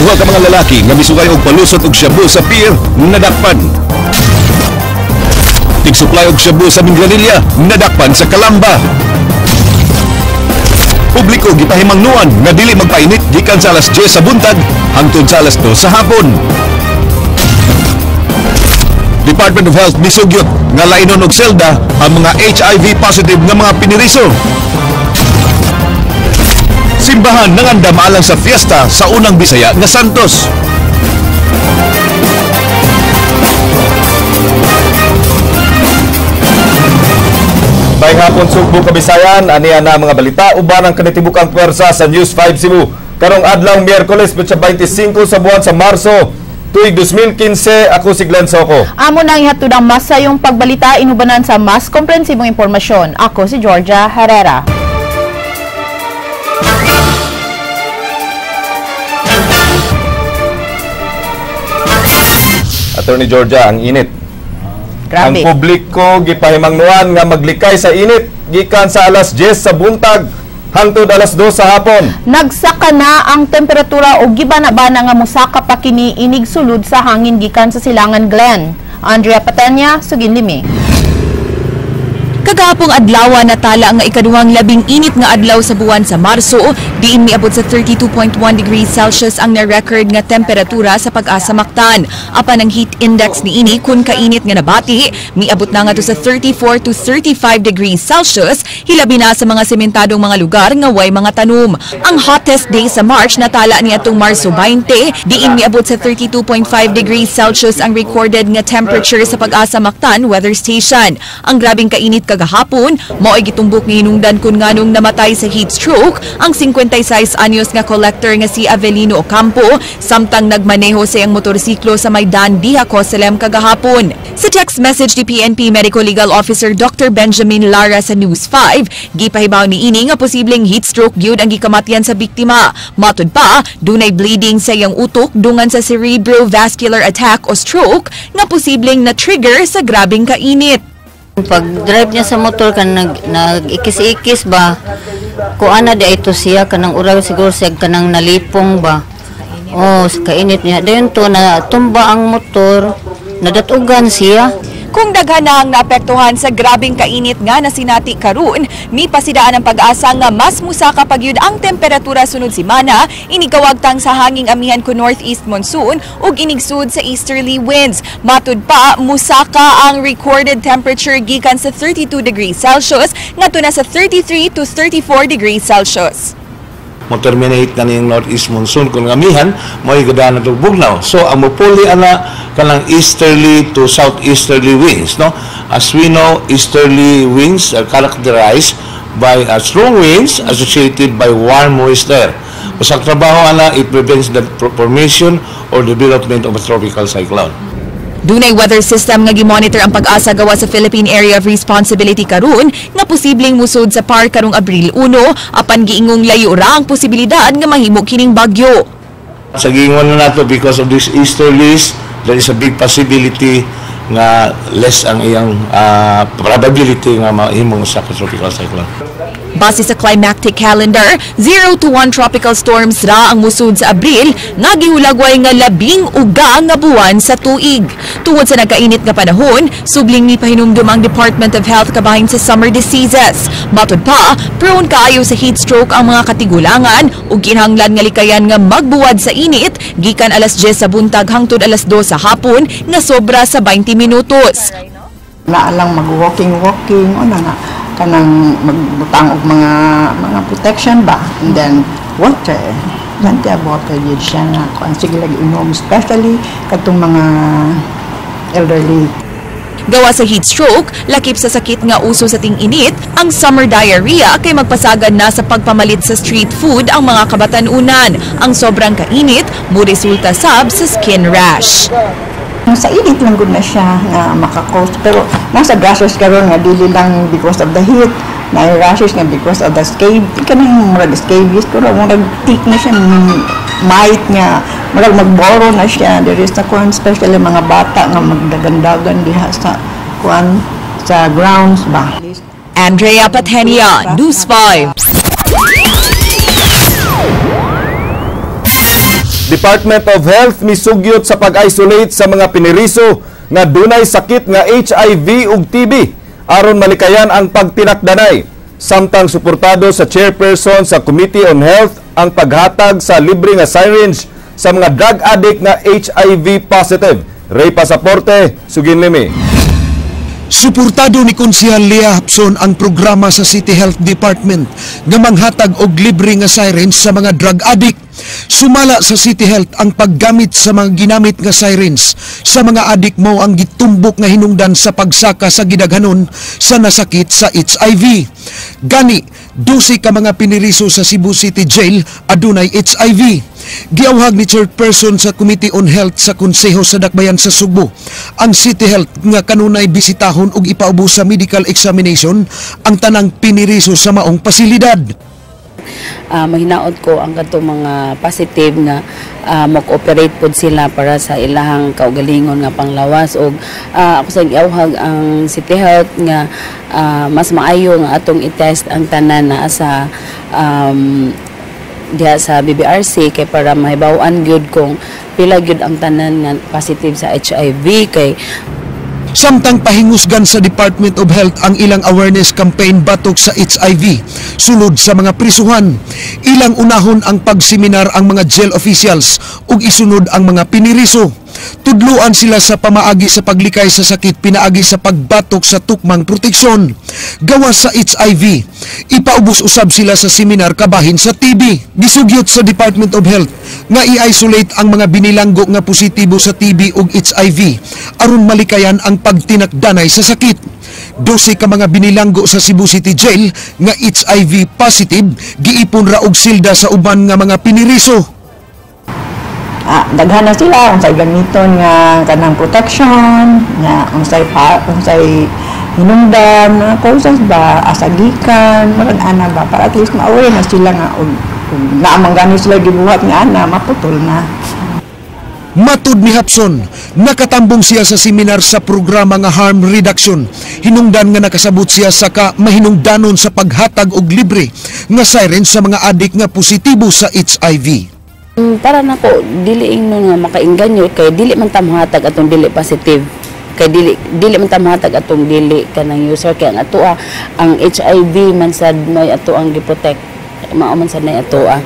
Duha ka mga lalaki nga misugay og palusot og shabu sa pier nadakpan. Tig-supply og shabu sa Minglanilla nadakpan sa Calamba. Publiko gipahimangnuan nga dili magpainit gikan sa alas 10 sa buntag hangtod sa alas 2 sa hapon. Department of Health misugyot nga lainon og selda ang mga HIV positive nga mga piniriso. Simbahan nangandam alang sa fiesta sa unang Bisaya nga Santos. May hapon Sugbo, Kabisayan, aniya na mga balita uban ang kanitibukang puwersa sa News 5 Cebu. Karong adlaw Miyerkules, petsa 25 sa buwan sa Marso, tuig 2015, ako si Glenn Soco. Amo nang ihatod ang masayong pagbalita inubanan sa mas komprehensibong impormasyon. Ako si Georgia Herrera. Attorney Georgia, ang init. Grabe. Ang publiko gipahimangnuan nga maglikay sa init gikan sa alas 10 sa buntag hangtod alas 2 sa hapon. Nagsaka na ang temperatura o gibana-bana nga mosaka pa kini inig sulod sa hangin gikan sa silangan, Glenn. Andrea Patenya, sugin limi. Kagahapong adlaw natala nga ikaduhang labing init nga adlaw sa buwan sa Marso, diin miabot sa 32.1 degrees Celsius ang na-record nga temperatura sa Pag-asa Mactan. Apan ang heat index niini kun kainit nga nabati, miabot na ngadto sa 34 to 35 degrees Celsius, hilabi na sa mga sementadong mga lugar nga way mga tanom. Ang hottest day sa March natala niadtong Marso 20, diin miabot sa 32.5 degrees Celsius ang recorded nga temperature sa Pag-asa Mactan weather station. Ang grabing kainit kagahapon, mao'y gitumbok ni hinungdan kun nganong namatay sa heat stroke ang 56 anyos nga collector nga si Avelino Ocampo samtang nagmaneho sa iyang motorsiklo sa Maidan diha Coselem kagahapon. Sa text message ni PNP Medical Legal Officer Dr. Benjamin Lara sa News 5, gipahibaw ni ini nga posibleng heat stroke gyud ang gikamatyan sa biktima. Matud pa, dunay bleeding sa iyang utok dungan sa cerebrovascular attack o stroke nga posibleng na-trigger sa grabing kainit. Pag drive niya sa motor kan nag-ikis-ikis ba, kuan na di ito siya kanang urag siguro siya kanang nalipong ba. Oh, sa kainit niya. Dayon to na tumba ang motor, nadatugan siya. Kung daghan na ang naapektuhan sa grabing kainit nga nasinati karon, mipasidaan ang Pag-asa nga mas musaka pagyud ang temperatura sunod semana, inigkawagtang sa hanging amihan ko northeast monsoon ug inigsud sa easterly winds. Matud pa, musaka ang recorded temperature gikan sa 32 degrees Celsius ngadto na sa 33 to 34 degrees Celsius. Mo-terminate na niyang northeast monsoon kung amihan, mo'y gudana og bugnaw. So, ang mupuli ana kanang easterly to southeasterly winds, no? As we know, easterly winds are characterized by strong winds associated by warm moist air. Usa trabaho ana, it prevents the formation or development of a tropical cyclone. Dunay weather system nga gimonitor ang Pag-asa gawa sa Philippine Area of Responsibility karon nga posibleng musod sa PAR karong Abril 1, apan giingong layo ra ang posibilidad nga mahimo kining bagyo. Sa giingon na nato, because of this easterlies, there is a big possibility nga less ang iyang probability nga mahimong sa tropical cyclone. Base sa climactic calendar, 0 to 1 tropical storms ra ang musud sa Abril nga gihulagway nga labing uga nga buwan sa tuig. Tungod sa nagkainit nga panahon, subling ni pahinumdum ang Department of Health kabahin sa summer diseases. Matud pa, prone kaayo sa heat stroke ang mga katigulangan ug kinahanglan nga likayan nga magbuwad sa init gikan alas 10 sa buntag hangtod alas 2 sa hapon nga sobra sa 20 minutos. Naalang mag-walking-walking, o na nga kanang magbutang og mga protection ba, and then water, plenty of water yun siya nga kuan, sige lang inom, especially katong mga elderly. Gawa sa heat stroke, lakip sa sakit nga uso sa ting-init, ang summer diarrhea kay magpasagad na sa pagpamalit sa street food ang mga kabatanunan. Ang sobrang kainit mo resulta sab sa skin rash. Sa init lang gud na siya nga makakos, pero nasa rashes karon nga dili lang because of the heat, na rashes nga because of the scab, kanang murag scabies pero murag tick na siya, mite nga murag magboro na siya. There is a kuan, especially mga bata nga magdagandagan diha sa kuan sa grounds ba. Andrea Patenia, News 5. Department of Health misugyot sa pag-isolate sa mga piniriso nga dunay sakit nga HIV ug TB aron malikayan ang pagtinakdanay. Samtang suportado sa chairperson sa Committee on Health ang paghatag sa libre nga syringe sa mga drug addict nga HIV positive. Ray Pasaporte, Sugin Limi. Suportado ni Konsehal Lea Hapson ang programa sa City Health Department nga manghatag og libre nga syringe sa mga drug addict. Sumala sa City Health ang paggamit sa mga ginamit nga syringe sa mga addict mao ang gitumbok nga hinungdan sa pagsaka sa gidaghanon sa nasakit sa HIV. Gani, 12 ka mga piniriso sa Cebu City Jail adunay HIV. Giawhag ni chairperson sa Committee on Health sa Konseho sa Dakbayan sa Sugbo ang City Health nga kanunay bisitahon og ipaubos sa medical examination ang tanang piniriso sa maong pasilidad. Mahinaot ko ang katong mga positive nga mag-operate pod sila para sa ilahang kaugalingon nga panglawas og ako sa giawhag ang City Health nga mas maayo nga atong i-test ang tanan na sa diha sa BBRC kay para mahibaw-an gyud kung pila gyud ang tanan nga positive sa HIV kay. Samtang pahingusgan sa Department of Health ang ilang awareness campaign batok sa HIV sulod sa mga prisuhan. Ilang unahon ang pagseminar ang mga jail officials ug isunod ang mga piniriso. Tudluan sila sa pamaagi sa paglikay sa sakit pinaagi sa pagbatok sa tukmang proteksyon. Gawas sa HIV, ipaubos usab sila sa seminar kabahin sa TB. Gisugyot sa Department of Health nga i-isolate ang mga binilanggo nga positibo sa TB ug HIV aron malikayan ang pagtinakdanay sa sakit. 12 ka mga binilanggo sa Cebu City Jail nga HIV positive giipon ra og silda sa uban nga mga piniriso. Daghan na sila unsay gamiton nga kanang protection, nga unsay unsay hinungdan, mga courses ba, asagikan, murag ana ba, para at least ma-aware na sila nga og naa man gani sila gibuhat nga ana maputol na. Matud ni Hapson, nakatambong siya sa seminar sa programa nga harm reduction. Hinungdan nga nakasabot siya sa ka mahinungdanon sa paghatag og libre nga siren sa mga adik nga positibo sa HIV. Para nako dili ingnon nga makainganyo kay dili man ta mohatag atong dili positive. Kay dili man ta mohatag atong dili kanang user kay ang atoa ang HIV man sad may ato ang giprotect. Mao man sad nay atoa.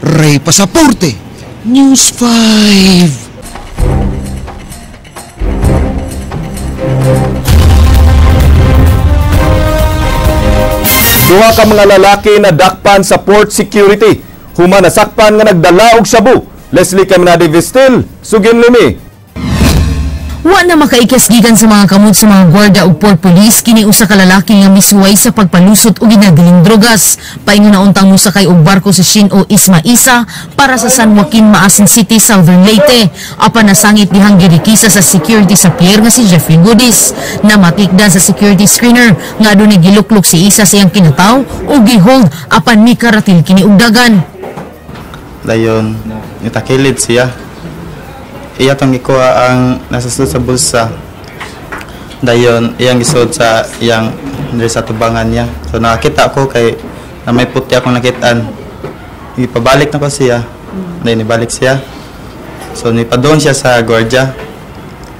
Ray Pasaporte, News 5. Duha ka mga lalaki na dakpan sa port security. Human nasakpan nga nagdala og shabu. Leslie Caminade Vistil, Sugin Limi. Wa na makaikyas gikan sa mga kamot sa mga gwarda ug port police kini usa ka lalaki nga misuway sa pagpalusot og ginadiling drogas. Paingon na untang mosakay og barko sa Shin-o Isma Isa para sa San Joaquin, Maasin City, Southern Leyte. Apan nasangit dihang girikisa sa security sa pier nga si Jeffrey Goodies. Namatikdan sa security screener nga adunay giluklok si Isa sa iyang kinataw ug gihold apan mikaratil kini og dagan. Dayon nitakilid siya. Iya tong gikuha ang nasa sud sa bulsa. Dayon iyang gisud sa iyang diri sa tubangan niya. So nakakita ko kay na may puti akong nakitaan. Ipabalik na ko siya. Dayon nibalik siya. So nipadon siya sa gwardiya.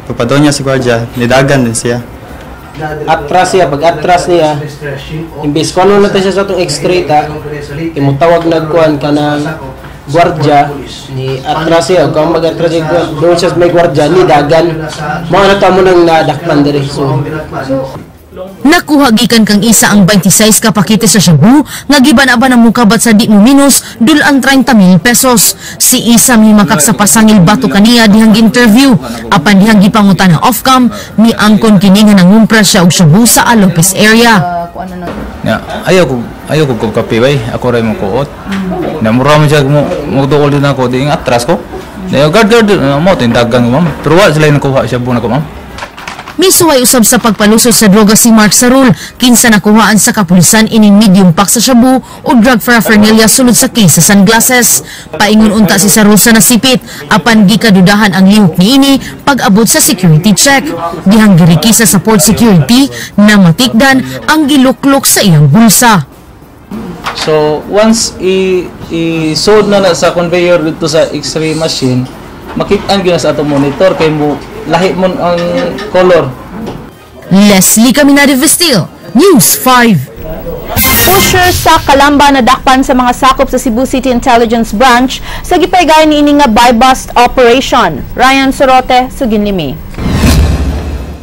Pagpadon niya sa gwardiya, nidagan din siya. Atras siya, pag atras niya, imbes kung ano na siya sa itong x-straight, imutawag nagkuhan ka ng gwardiya, ni atras siya, kung mag-atras siya, doon siya may gwardiya, ni dagan. Mga na mo nang nadakpan diri. So, nakuha gikan kang Isa ang 26 ka pakete sa shabu nga giban-aban ang mukabat sa di mo minus dulan 30,000 pesos. Si Isa mimakak sa pasangil bato kaniya dihang interview apan dihang gipangutan na off-cam miangkon kini nga nangumpra siya og shabu sa Alopes area. Ya, ayaw ko kape bay, ako ray mo kuot. Namura mo siya mo duol din ako di atras ko. Dayo guard mo tindagan ko ma'am. Pero wa sila nakuha shabu nako ma'am. Misuway usab sa pagpalusot sa droga si Mark Sarul, kinsa nakuhaan sa kapulisan ining medium pack sa shabu o drug paraphernalia sulod sa case sa sunglasses. Paingon unta si Sarul sa nasipit, apan gikadudahan ang lihok niini pag-abot sa security check. Dihang girikisa sa port security na matikdan ang giluklok sa iyang bulsa. So once i i-sod na na sa conveyor dito sa X-ray machine, makitaan gyud na sa atong monitor kay mo lahi mo ang color. Leslie Caminade Vestil, News 5. Pusher sa Kalamba nadakpan sa mga sakop sa Cebu City Intelligence Branch sa gipaygayon niini nga buy-bust operation. Ryan Sorote, suginlimi.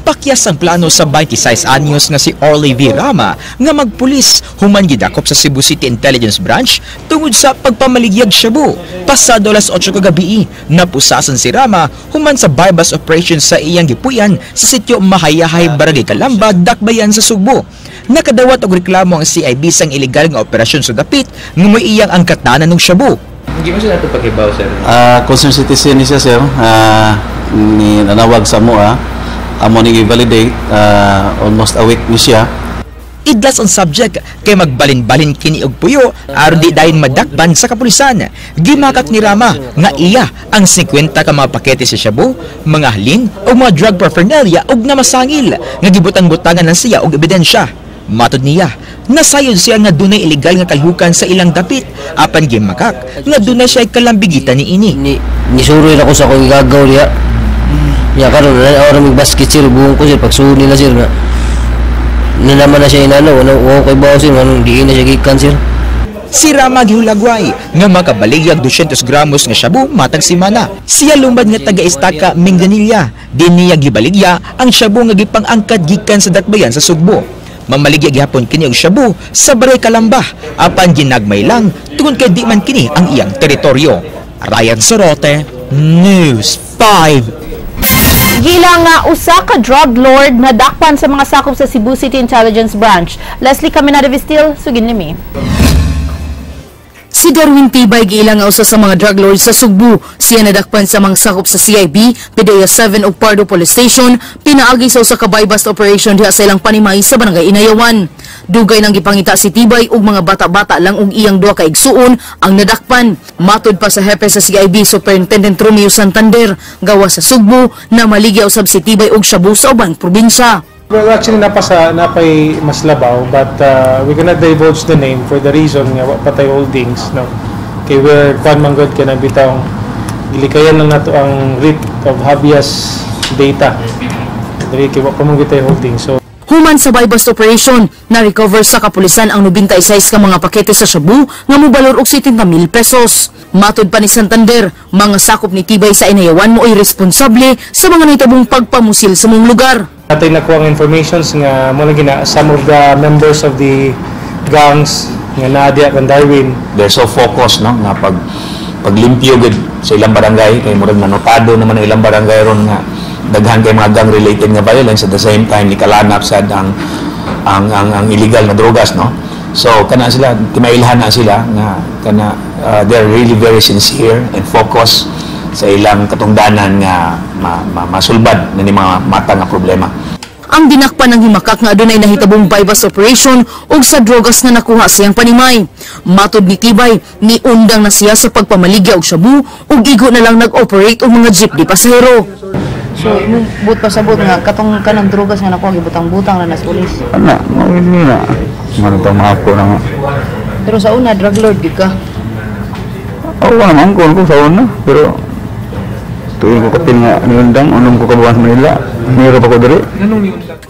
Pakyas ang plano sa 26 anyos nga si Orly V. Rama nga magpulis human gidakop sa Cebu City Intelligence Branch tungod sa pagpamaligyag shabu. Pasado alas 8 kagabi, napusasan si Rama human sa buy-bust operation sa iyang gipuyan sa sitio Mahayahay, Barangay Kalamba, Dakbayan sa Sugbo. Nakadawat og reklamo ang CIB sang ilegal nga operasyon sa dapit nga mo'y iyang angkatanan ng shabu. Hindi mo sila ito pakibaw, sir? Concerned citizen ni siya, sir. Ni nanawag sa mo. Amo ni i-validate, almost a week ni siya. Idlas ang subject kay magbalin-balin kini og puyo aron di dayon madakpan sa kapulisan. Gimakak ni Rama nga iya ang 50 ka mga pakete sa shabu, mga halin ug mga drug paraphernalia ug namasangil nga gibutang-butangan lang siya og ebidensya. Matod niya, nasayod siya nga dunay ilegal nga kalhukan sa ilang dapit apan gimakak nga dunay siya kalambigitan niini. Nisuroy ako sa akong gagaw niya. Ya karon na ako mig basket, sir, buong ko, sir, pagsuod nila, sir, na nanaman na siya inano, ano wa kay bawo, sir, anong diin na siya gikan, sir. Si Rama gihulagway nga makabaligyag 200 gramos nga shabu matag semana. Siya lumad nga taga-Estaka, Minglanilla. Di niya gibaligya ang shabu nga gipang-angkat gikan sa dakbayan sa Sugbo. Mamaligya gihapon kini og shabu sa Barangay Kalamba apan ginagmay lang tungod kay di man kini ang iyang teritoryo. Ryan Sorote, News 5. Gila nga usa ka drug lord nadakpan sa mga sakop sa Cebu City Intelligence Branch. Leslie Caminada Vistil, suginlimi. Si Darwin Tibay giila nga usa sa mga drug lords sa Sugbo. Siya nadakpan sa mga sakop sa CIB, PDEA 7 ug Pardo Police Station, pinaagi sa usa ka buy-bust operation diha sa ilang panimay sa Barangay Inayawan. Dugay nang gipangita si Tibay ug mga bata-bata lang ug iyang duha ka igsuon ang nadakpan. Matod pa sa hepe sa CIB, Superintendent Romeo Santander, gawa sa Sugbo na maligya usab si Tibay og shabu sa ubang probinsya. Well, actually, napay mas labaw, but we cannot divulge the name for the reason nga wa pa tay holdings, no? Kay we're kuan man gud kay bitawng gilikayan lang nato ang writ of habeas data. Dili kay wa pa man gyud tay holdings. So Human sa buy-bust operation, na-recover sa kapulisan ang 96 ka mga pakete sa shabu nga mobalor og 70 mil pesos. Matod pa ni Santander, mga sakop ni Tibay sa Inayawan mo ay responsable sa mga nahitabong pagpamusil sa mong lugar. Atay nakuha ang informations nga mo na gina some of the members of the gangs nga naa diha kan Darwin. They're so focused, no, nga paglimpyo gud sa ilang barangay kay murag nanotado naman ang ilang barangay ron nga daghan kay mga gang related nga violence, at the same time nikalanap sad ang illegal na drogas, no? So kana sila, timailhan na sila nga kana they're really very sincere and focused sa ilang katungdanan nga masulbad na ni mga mata nga problema. Ang dinakpan ng himakak nga adunay nahitabong buy-bust operation ug sa drogas nga nakuha siyang panimay. Matod ni Tibay, niundang na siya sa pagpamaligya og shabu ug igo na lang nag-operate og mga jeepney pasahero. So, imong buot pasabot nga katong kanang drogas nga nakuha gibutang-butang na nas pulis? Ana, mao ni na. Mano pa mga ko na nga. Pero sa una, drug lord gyud ka? Oo naman ko ko sa una, pero tuwing ko kapil nga niundang, unong ko kabuan sa Manila, niro pa ko diri.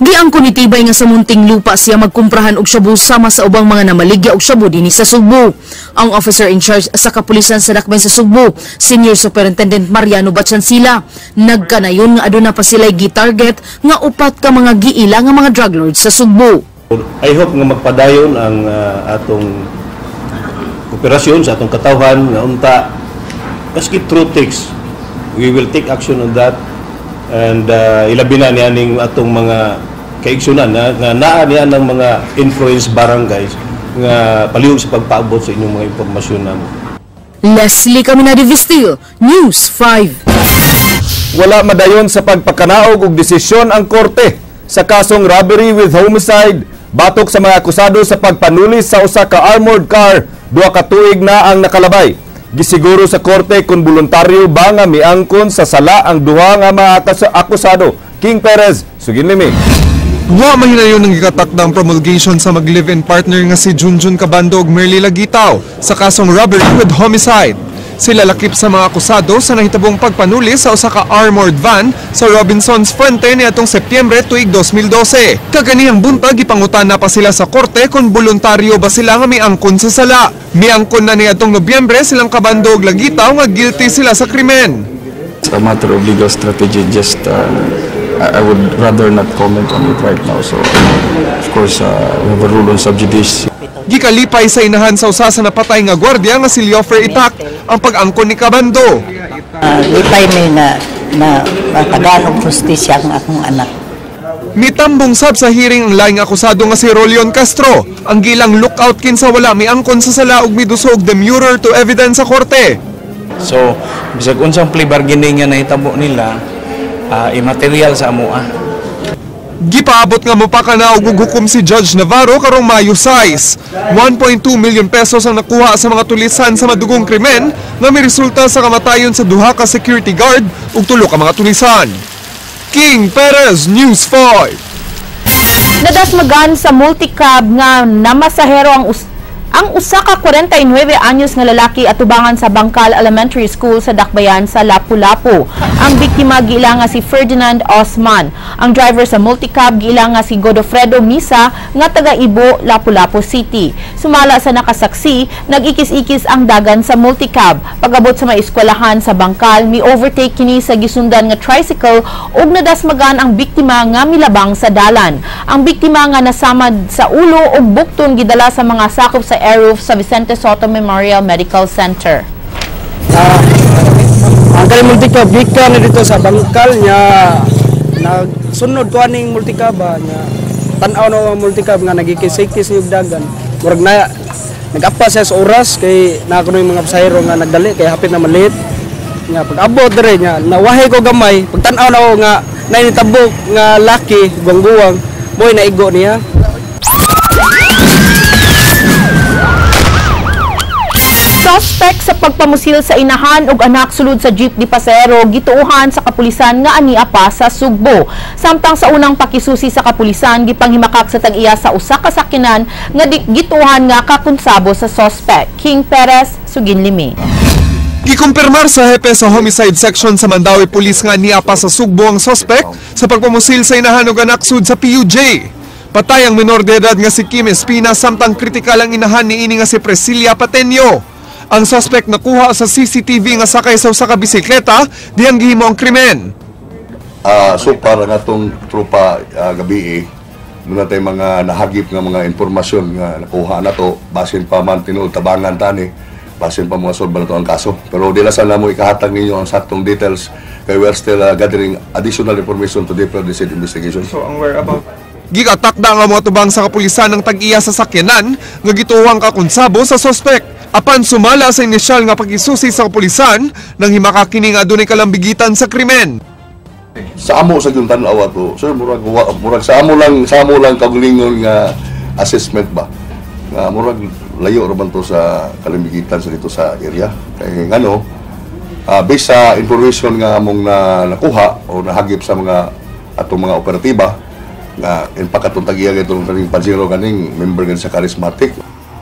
Giangko ni Tibay nga sa munting lupa siya magkumprahan og shabu sama sa ubang mga namaligya og shabu dinhi sa Sugbo. Ang officer in charge sa kapulisan sa Dakbayan sa Sugbo, Senior Superintendent Mariano Bachansila, nagkanayon nga aduna pa sila'y gi-target nga upat ka mga giila nga mga drug lords sa Sugbo. I hope nga magpadayon ang atong operasyon sa atong katawhan nga unta maski through text, we will take action on that, and ilabi na niya ning atong mga kaigsunan na, nga naa niya ng mga influence barangays nga palihog sa pagpaabot sa inyong mga impormasyon namo. Leslie Caminade Vistil, News 5. Wala madayon sa pagpakanaog og desisyon ang korte sa kasong robbery with homicide batok sa mga akusado sa pagpanulis sa usa ka armored car 2 ka tuig na ang nakalabay. Gisiguro sa korte kung voluntaryo ba nga miangkon sa sala ang duha nga mga akusado. King Perez, suginlimi. Wa mahinayon ang gikatakdang promulgation sa mag-live-in partner nga si Junjun Cabando ug Merly Lagitaw sa kasong robbery with homicide. Sila lakip sa mga akusado sa nahitabong pagpanuli sa usa ka armored van sa Robinsons Fuente niadtong Setyembre tuig 2012. Kaganihang buntag, gipangutana pa sila sa korte kung boluntaryo ba sila nga miangkon sa sala. Miangkon na niadtong Nobyembre silang Cabando ug Lagitaw nga guilty sila sa krimen. It's a matter of legal strategy. Just I would rather not comment on it right now. So, of course, we have a rule on sub judice. Gikalipay sa inahan sa usa sa napatay nga gwardiya nga si Leofer Itak ang pag-angkon ni Cabando. Lipay mi na na matagaan og hustisya ang akong anak. Mitambong sab sa hearing ang laing akusado nga si Rolion Castro, ang gilang lookout kinsa wala miangkon sa sala ug midusog demurrer to evidence sa korte. So, bisag unsang plea bargaining nga nahitabo nila, immaterial sa amoa. Gipaabot nga mopakana og hukom si Judge Navarro karong Mayo 6. 1.2 million pesos ang nakuha sa mga tulisan sa madugong krimen nga miresulta sa kamatayon sa duha ka security guard ug tulo ka mga tulisan. King Perez, News 5. Nadasmagan sa multicab nga namasahero ang usa ka 49 anyos nga lalaki atubangan sa Bangkal Elementary School sa Dakbayan sa Lapu-Lapu. Ang biktima giila nga si Ferdinand Osman. Ang driver sa multicab giila nga si Godofredo Misa nga taga Ibo, Lapu-Lapu City. Sumala sa nakasaksi, nag-ikis-ikis ang dagan sa multicab. Pag-abot sa may eskwelahan sa Bangkal, mi-overtake kini sa gisundan nga tricycle ug nadasmagan ang biktima nga milabang sa dalan. Ang biktima nga nasamad sa ulo ug bukton gidala sa mga sakop sa airoof sa Vicente Soto Memorial Medical Center. Ang kaning multicab gikan na dito sa Bangkal niya, nagsunod ko aning multicab ba niya, tan-aw na ang multicab nga nagikis-ikis yung dagan, murag na nag-apa siya sa oras kay naa kuno yung mga pasahero nga nagdali kay hapit na malit niya. Pag abot dire niya, nawahi ko gamay, pag tan-aw na ako nga nainitabok nga laki guwang-guwang mo'y naigo niya. Suspect sa pagpamusil sa inahan ug anak sulod sa jeep di pasahero gituohan sa kapulisan nga ania pa sa Sugbo. Samtang sa unang pakisusi sa kapulisan, gipanghimakak sa tag-iya sa usa ka sakyanan nga gituohan nga kakunsabo sa suspect. King Perez, Suginlimi. Gikumpirmar sa hepe sa homicide section sa Mandaue Police nga ania pa sa Sugbo ang suspect sa pagpamusil sa inahan ug anak sud sa PUJ. Patay ang menor de edad nga si Kim Espina samtang kritikal ang inahan niini nga si Priscilla Patenio. Ang suspect nakuha sa CCTV nga sakay sa usa ka bisikleta diyang gihimo ang krimen. So para natong tropa gabi muna tay mga nahagip nga mga impormasyon nga nakuha nato basin pa man tinuod tabangan tani basin pa mga solve na to ang kaso. Pero di lang sana mo ikahatag ninyo ang saktong details kay we are still gathering additional information to deeper this investigation. So ang whereabout gikatakda nga mga tubang sa kapulisan ng tag-iya sa sakyanan nga gituwang kakonsabo sa suspect. Apan sumala sa inisyal nga pagisusi sa kapulisan nang himaka kini nga adunay kalambigitan sa krimen. Sa amo sa yung tan-aw ato, sir, murag murag sa amo lang kaugalingon nga assessment ba. Nga murag layo ra man to sa kalambigitan sa dito sa area. Kay ngano, based sa information nga among na nakuha o nahagip sa mga atong mga operatiba nga in fact atong tag-iya itong kaning Pajero kaning member gani sa Charismatic.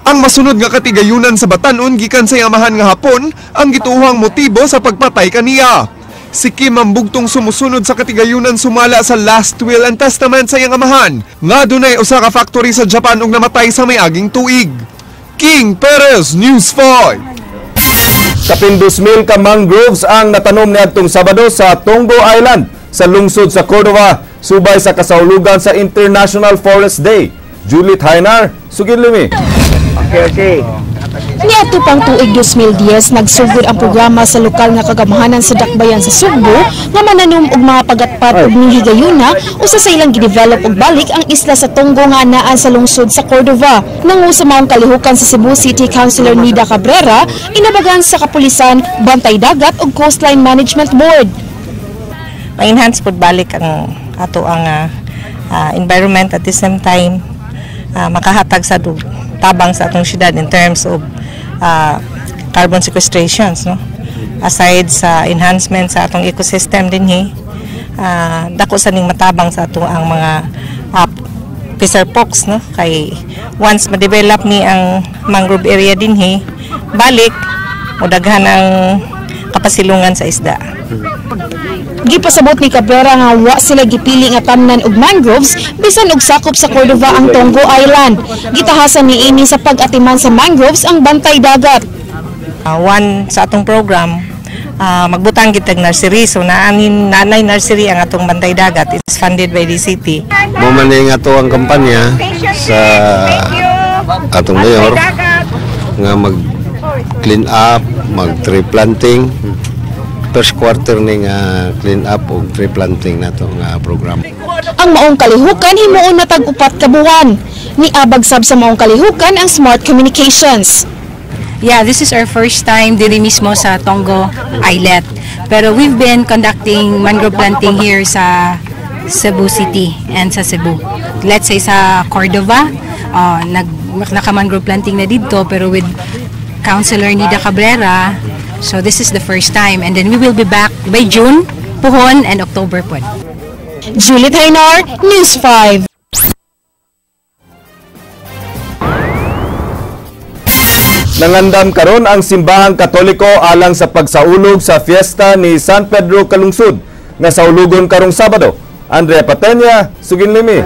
Ang masunod nga katigayunan sa batan-on gikan sa amahan nga Hapon ang gituohang motibo sa pagpatay kaniya. Si Kim ang bugtong sumusunod sa katigayunan sumala sa last will and testament sa iyang amahan nga dunay usa ka factory sa Japan ug namatay sa may-aging tuig. King Perez, News 5. Kapin 2,000 ka mangroves ang natanom niadtong Sabado sa Tonggo Island sa lungsod sa Cordova subay sa kasaulugan sa International Forest Day. Juliet Hainar, Suginlimi. Okay. Niadto pang tuig 2010, nagsugod ang programa sa lokal nga kagamahanan sa Dakbayan sa Sugbo nga mananom og mga pagatpat ug higayuna usa sa ilang gidevelop og balik ang isla sa Tonggo nga anaa sa lungsod sa Cordova. Nangu sa maong kalihukan sa Cebu City Councilor Nida Cabrera, inabagan sa kapulisan, Bantay Dagat ug Coastline Management Board. Ma-enhance pud balik ang ato ang environment, at the same time makahatag sa tabang sa atong syudad in terms of carbon sequestrations, no? Aside sa enhancement sa atong ecosystem dinhi, dako sa ning matabang sa ato ang mga fisher folks, no, kay once ma-develop ni ang mangrove area dinhi, balik modaghan ang kapasilungan sa isda. Gipasabot ni Cabrera nga wa sila gipili nga tamnan og mangroves bisan og sakop sa Cordova ang Tongo Island. Gitahasan niini sa pag-atiman sa mangroves ang bantay dagat. One sa atong program, magbutang kitag nursery, so naanin nanay nursery ang atong bantay dagat. It's funded by the city. Mao man ni nga ato ang kampanya sa atong mayor nga mag clean up, mag tree planting. First quarter ni nga clean up ug tree planting nato nga program. Ang maong kalihukan himuon na tag-upat ka buwan. Niabag sab sa maong kalihukan ang Smart Communications. Yeah, this is our first time diri mismo sa Tongo Islet. Pero we've been conducting mangrove planting here sa Cebu City and sa Cebu. Let's say sa Cordova, naka-mangrove planting na dito, pero with Councilor Nida Cabrera, so this is the first time. And then we will be back by June, puhon, and October po. Juliet Hainar, News 5. Nangandam karon ang simbahang Katoliko alang sa pagsaulog sa fiesta ni San Pedro Calungsod nga saulugon karong Sabado. Andrea Patenya, Suginlimi.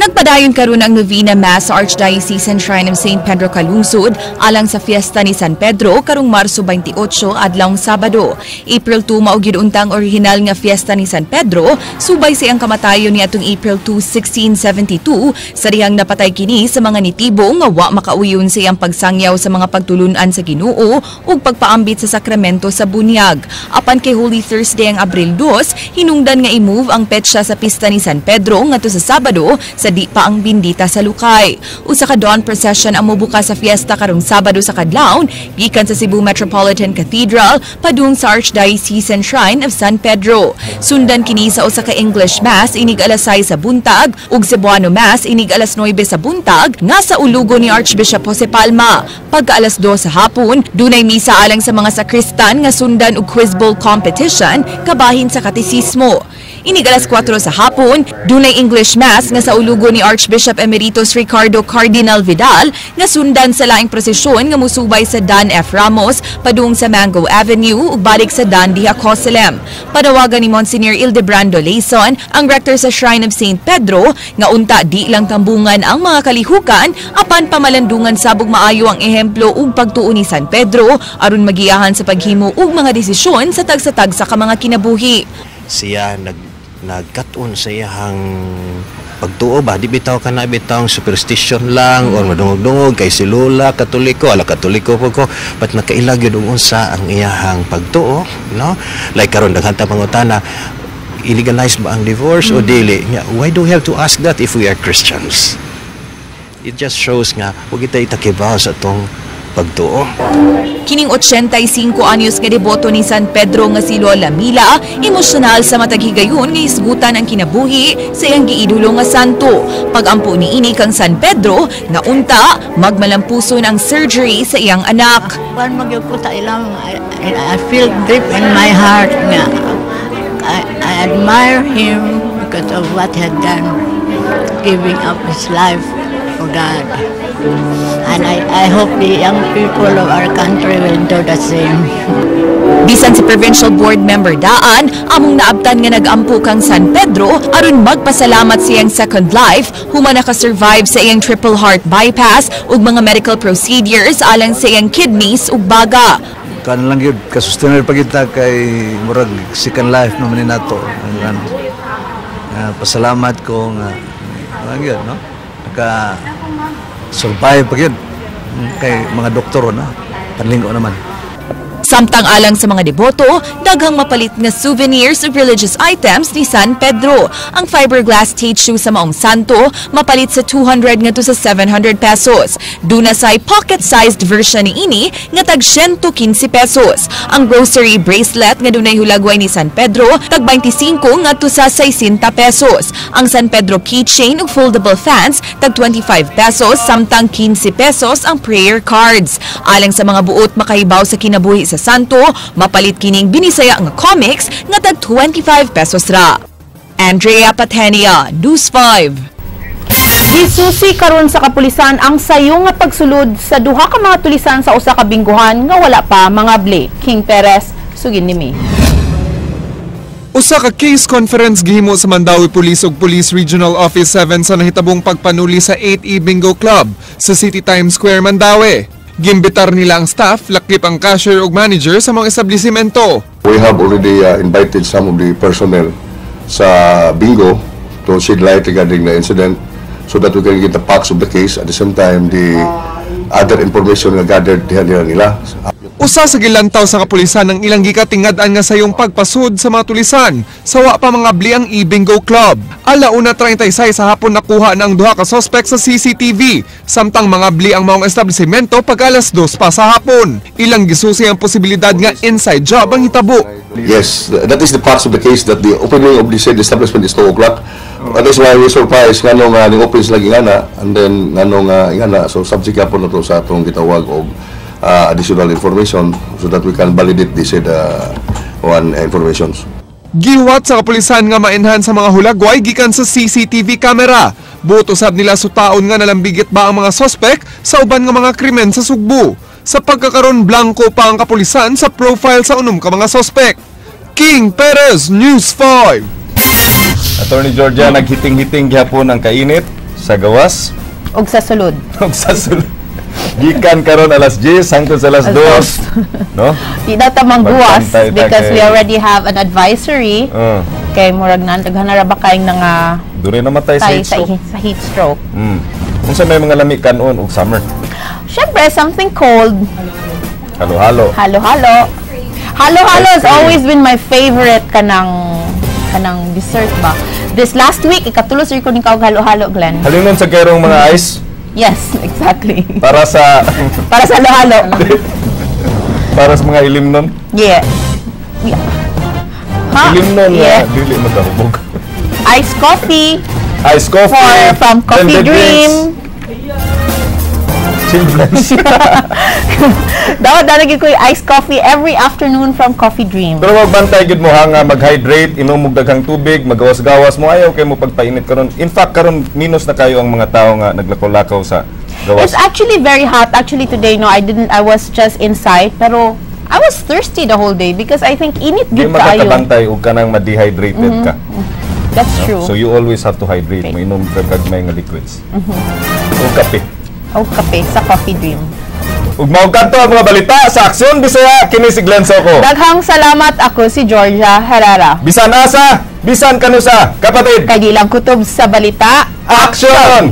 Nagpadayon karon ang Novena Mass sa Archdiocesan Shrine of St. Pedro Calungsod alang sa fiesta ni San Pedro karong Marso 28 adlawng Sabado. April 2 mao gyud untang orihinal nga fiesta ni San Pedro subay sa iyang kamatayon ni atong April 2, 1672 sa dihang napatay kini sa mga nitibo nga wa makauyon sa iyang pagsangyaw sa mga pagtulun-an sa Ginoo ug pagpaambit sa sakramento sa bunyag. Apan kay Holy Thursday ang Abril 2, hinungdan nga i-move ang petsa sa pista ni San Pedro ngadto sa Sabado sa di pa ang bindita sa lukay. Usa ka dawn procession ang mobuka sa fiesta karong Sabado sa kadlawon gikan sa Cebu Metropolitan Cathedral padung sa Archdiocesan Shrine of San Pedro. Sundan kini sa usa ka English Mass inig alas 6 sa buntag ug Cebuano Mass inig alas 9 sa buntag nga sa ulugo ni Archbishop Jose Palma. Pagka alas 2 sa hapon, dunay misa alang sa mga sakristan nga sundan og quiz bowl competition kabahin sa katisismo. Inig alas 4 sa hapon, dunay English Mass nga sa ulugo ni Archbishop Emeritus Ricardo Cardinal Vidal nga sundan sa laing prosesyon nga musubay sa Dan F. Ramos padung sa Mango Avenue ug balik sa Dan D. Acoselem. Panawagan ni Monsignor Ildebrando Layson, ang rector sa Shrine of St. Pedro, nga unta di lang tambungan ang mga kalihukan apan pamalandungan sabog maayo ang ehemplo ug pagtuo ni San Pedro aron magiyahan sa paghimo ug mga desisyon sa tagsa-tagsa ka mga kinabuhi. Siya nagkat-on sa iyang pagtuo ba, di bitaw ka na bitawng superstition lang or madungog-dungog kay si Lola Katoliko, ala Katoliko po ko, but nakailag yun unsa ang iyahang pagtuo, no? Like karon daghan ta pangutana, illegalize ba ang divorce o dili? Why do we have to ask that if we are Christians? It just shows nga wag kita itakibaw sa atong pagtuo. Kining 85 anyos nga deboto ni San Pedro nga si Lola Mila, emosyonal sa matag higayon nga hisgutan ang kinabuhi sa iyang giidolo nga santo. Pagampo niini kang San Pedro nga unta magmalampuson ang surgery sa iyang anak. Kuan magyud ko sa ilang, I feel deep in my heart nga I admire him because of what he had done, giving up his life for God. And I hope the young people of our country will do the same. Bisan si Provincial Board Member Daan, among naabtan nga nag-ampo kang San Pedro aron magpasalamat sa iyang second life human nakasurvive sa iyang triple heart bypass ug mga medical procedures alang sa iyang kidneys ug baga. Kan lang yun, kasustenir pa kita kay murag second life naman ni nato. Pasalamat ko nga lang yun, no? Naka survive pa yun kay mga doktor na panlinggo naman. Samtang alang sa mga deboto, daghang mapalit nga souvenirs ug religious items ni San Pedro. Ang fiberglass statue sa Maong Santo mapalit sa 200 ngadto sa 700 pesos. Duna say pocket-sized version niini nga tag 115 pesos. Ang rosary bracelet nga dunay hulagway ni San Pedro tag 25 ngadto sa 60 pesos. Ang San Pedro keychain ug foldable fans tag 25 pesos samtang 15 pesos ang prayer cards. Alang sa mga buot makahibaw sa kinabuhi sa santo, mapalit kining Binisaya nga comics nga tag 25 pesos ra. Andrea Patenia, News 5. Gisusi karon sa kapulisan ang sayo nga pagsulod sa duha ka mga tulisan sa usa ka bingguhan nga wala pa mga bli. King Perez, sugin ni mi. Usa ka case conference gihimo sa Mandaue Police ug Police Regional Office 7 sa nahitabong pagpanuli sa 8E Bingo Club sa City Times Square, Mandaue. Gimbitar nila ang staff, lakip ang cashier ug manager sa mga establishmento. We have already invited some of the personnel sa bingo to shed light regarding the incident so that we can get the facts of the case, at the same time the other information nga gathered diha nila nila. Usa sa gilantaw sa kapulisan ang ilang gikatingad-an nga sayong pagpasud sa mga tulisan sa wa pa mga bli ang e-bingo club. 1:36 sa hapon nakuha na ang duha ka suspect sa CCTV samtang mga bli ang maong establishmento pag 2:00 pa sa hapon. Ilang gisusi ang posibilidad nga inside job ang hitabo. Yes, that is the facts of the case, that the opening of the said establishment is 2 o'clock. That is why we surprised ngano nga ning open sila ingana and then ngano nga ingana, so subject po na to sa atong gitawag og additional information so that we can validate the said one informations. Gihuwat sa kapulisan nga ma-enhance sa mga hulagway gikan sa CCTV camera. Buot usab nila sutaon nga nalambigit ba ang mga suspect sa uban nga mga krimen sa Sugbo. Sa pagkakaron, blanco pa ang kapulisan sa profile sa unom ka mga suspect. King Perez, News 5. Attorney Georgia, naghiting-hiting gihapon ang kainit sa gawas ug sa sulod. Ug sa sulod. Gikan karon 10:00 hangtod sa 2:00, no? Di na ta mangguwas Magpantay ta because we kay- already have an advisory kay murag na daghan na ra ba kayong nga Duri na matay sa tay heat stroke. Sa heat stroke. Unsa may mga lami kanon og summer? Syempre something cold. Halo-halo. Halo-halo. Halo-halo has Ice cream. Always been my favorite kanang dessert ba. This last week ikatulo sir ko ning kaog halo-halo, Glenn. Halinon sa kayrong mga ice Yes, exactly. para sa Para sa halo-halo. Para sa mga ilimnon. Yeah. Ha? Ilimnon nga dili magkahubog. Ice coffee. Ice coffee. From Coffee Blended Dream. drinks. Children's. Dapat dalagin ko yung iced coffee every afternoon from Coffee Dream. Pero magbantay gid mo ha nga mag-hydrate, inom og daghang tubig, magawas-gawas mo, ayaw kay mo pagpainit karon. In fact, karon minus na kayo ang mga tao nga naglakaw-lakaw sa gawas. It's actually very hot. Actually today, no, I didn't, I was just inside, pero I was thirsty the whole day because I think init Di gud kaayo. makakabantay og kanang ma-dehydrated ka. That's No? true. So you always have to hydrate. Mainom ka gagmay nga liquids. Og kape. Og kape sa Coffee Dream. Ug mao kadto ang mga balita sa Aksyon Bisaya, kini si Glenn Soco. Daghang salamat, ako si Georgia Herrera. Bisan asa, bisan kanusa, kapatid. Kay di lang kutob sa balita. Aksyon!